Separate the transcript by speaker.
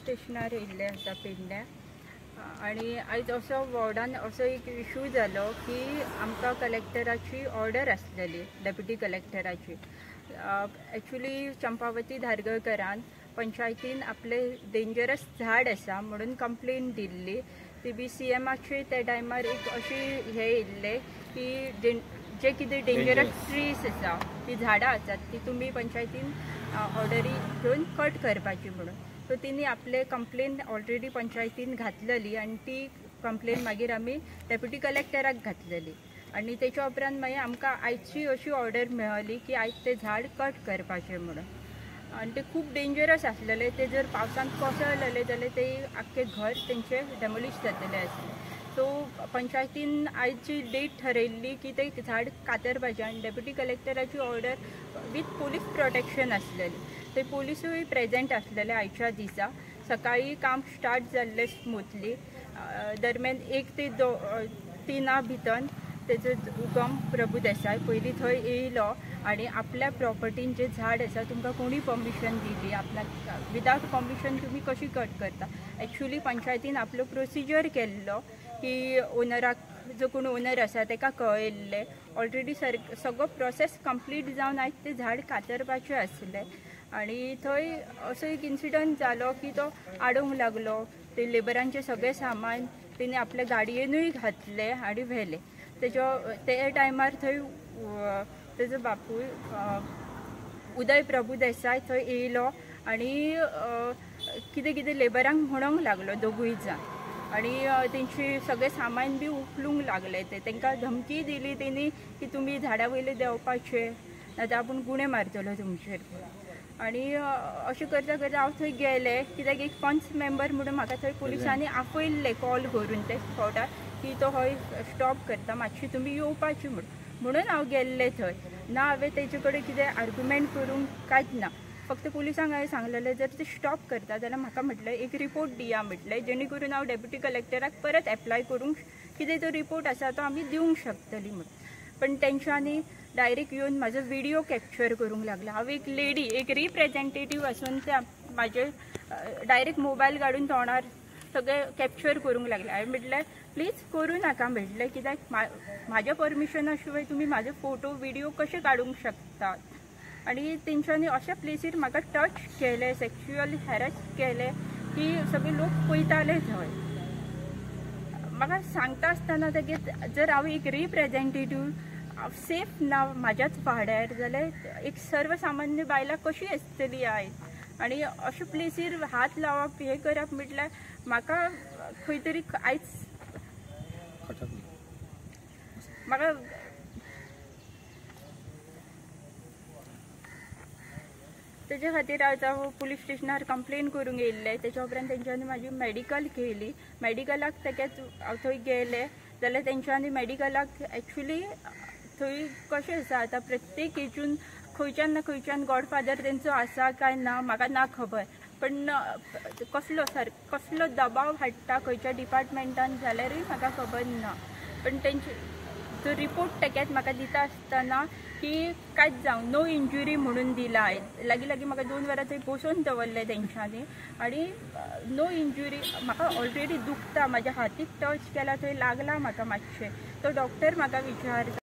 Speaker 1: स्टेशनार येयल्ले आसा पेडण्या आनी आयज असो वॉर्डान असो एक इशू जालो की आमकां कलेक्टराची ऑर्डर आसलेली, डेप्युटी कलेक्टराची. एक्चुली चंपावती धारगळकरान पंचायतीन आपले डेंजरस झाड आसा म्हणून कंप्लेन दिल्ली. ती बी सी एमाचे त्या टायमार एक अशी हे येयल्ले की जे कितें डेंजरस ट्रीज आसा, ती झाडां आसात ती तुमी पंचायतीन ऑर्डरी घेवन कट करपाची म्हणून. सो तिणी आपले कंप्लेन ऑलरेडी पंचायतीन घातलेली आनी ती कंप्लेन मागीर आमी डेप्युटी कलेक्टराक घातलेली आनी तेच्या उपरांत मागीर आमकां आयची अशी ऑर्डर मेळ्ळी की आयज तें झाड कट करपाचें म्हणून. आनी ते खूब डेंजरस आसलेले, ते जर पावसांत कोसळलेले जाल्यार ते आख्खें घर तेंचें डेमोलिश जातलें आसलें. सो पंचायतीन आयची डेट ठरयल्ली की ते झाड कातरपाचें आनी डेप्युटी कलेक्टराची ऑर्डर वीथ पोलीस प्रोटेक्शन आसलेली. ते पोलिसूय प्रेजेंट आसलेले आयच्या दिसा. सकाळी काम स्टार्ट जाल्लें स्मुथली. दरम्यान 1 ते 3 भितर तेजो उगम प्रभू देसाय पयलीं थंय येयलो आनी आपल्या प्रॉपर्टीन जें झाड आसा तुमकां कोणी परमिशन दिली, आपणाक विदावट परमिशन तुमी कशी कट करता. एक्चुली पंचायतीन आपलो प्रोसिजर केल्लो की ओनराक, जो कोण ओनर आसा ताका कळयल्लें ऑलरेडी, सगळो प्रोसेस कंप्लीट जावन आयज तें झाड कातरपाचें आसलें. आनी थंय असो एक इन्सिडंट जालो की तो आडोवंक लागलो, ते लेबरांचें सगळें सामान तेणी आपल्या गाडयेनूय घातलें आनी व्हेलें. तेजो ते टायमार थंय तेजो बापूय उदय प्रभू देसाय थंय येयलो आनी कितें कितें लेबरांक म्हणूंक लागलो दोगूय जाण आनी तेंची सगळें सामान बी उखलूंक लागले. ते तांकां धमकी दिली तेणी की तुमी झाडा वयले देंवपाचे नाजाल्यार आपूण गुणे मारतलो तुमचेर. आनी अशें करता करता हांव थंय गेलें कित्याक एक पंच मेंबर म्हणून म्हाका थंय पुलिसांनी आपयल्लें कॉल करून ते स्पॉटार की तो हय स्टॉप करता, मातशी तुमी येवपाची म्हणून हांव गेल्लें थंय. ना हांवें तेजे कडेन कितें आर्ग्युमेंट करूंक कांयच ना, फक्त पुलिसांक हांवें सांगलेलें जर ते स्टॉप करता जाल्यार म्हाका म्हटलें एक रिपोर्ट दिया म्हटलें, जेणे करून हांव डेप्युटी कलेक्टराक परत एप्लाय करूंक कितें तो रिपोर्ट आसा तो आमी दिवंक शकतली म्हणून. पण तेंच्यांनी डायरेक्ट येवन म्हाजो व्हिडियो कॅप्चर करूंक लागलो. हांव एक लेडी, एक रिप्रेजेंटेटीव आसून ते म्हाजे डायरेक्ट मोबायल काडून तोंडार सगळें कॅप्चर करूंक लागले. हांवें म्हटलें प्लीज करूं नाका म्हटलें, कित्याक म्हाज्या परमिशना शिवाय तुमी म्हाजे फोटो व्हिडियो कशे काडूंक शकतात. आनी तेंच्यांनी अशा प्लेसीर म्हाका टच केलें, सेक्शुअल हॅरस केलें की सगळे लोक पळयताले थंय. म्हाका सांगता आसतना तेगे जर हांव एक रिप्रेजेंटेटीव सेफ ना म्हाज्याच वाड्यार जाल्यार एक सर्वसामान्य बायलां कशी आसतली आयज. आनी अशे प्लेसीर हात लावप हें करप म्हटल्यार म्हाका खंय तरी आयज म्हाका तेजे खातीर आयज हांव पुलीस स्टेशनार कंप्लेन करूंक येयल्लें. तेच्या उपरांत तेंच्यांनी म्हाजी मेडिकल केली. मेडिकलाक तेकाच हांव थंय गेलें जाल्यार तेंच्यांनी मेडिकलाक एक्चुली थंय कशें आसा आतां प्रत्येक हेजून खंयच्यान ना खंयच्यान गॉडफादर तेंचो आसा काय ना म्हाका ना खबर, पण कसलो सर कसलो दबाव हाडटा खंयच्या डिपार्टमेंटान जाल्यारूय म्हाका खबर ना. पण तेंचे जो रिपोर्ट तेक्यात म्हाका दिता आसतना की कांयच जावं नो इंजुरी म्हणून दिला. लागीं लागीं म्हाका 2 वरां थंय बसोवन दवरलें तेंच्यांनी आनी नो इंजुरी. म्हाका ऑलरेडी दुखता, म्हाज्या हातीक टच केला थंय लागला म्हाका मातशें. तो डॉक्टर म्हाका विचारता.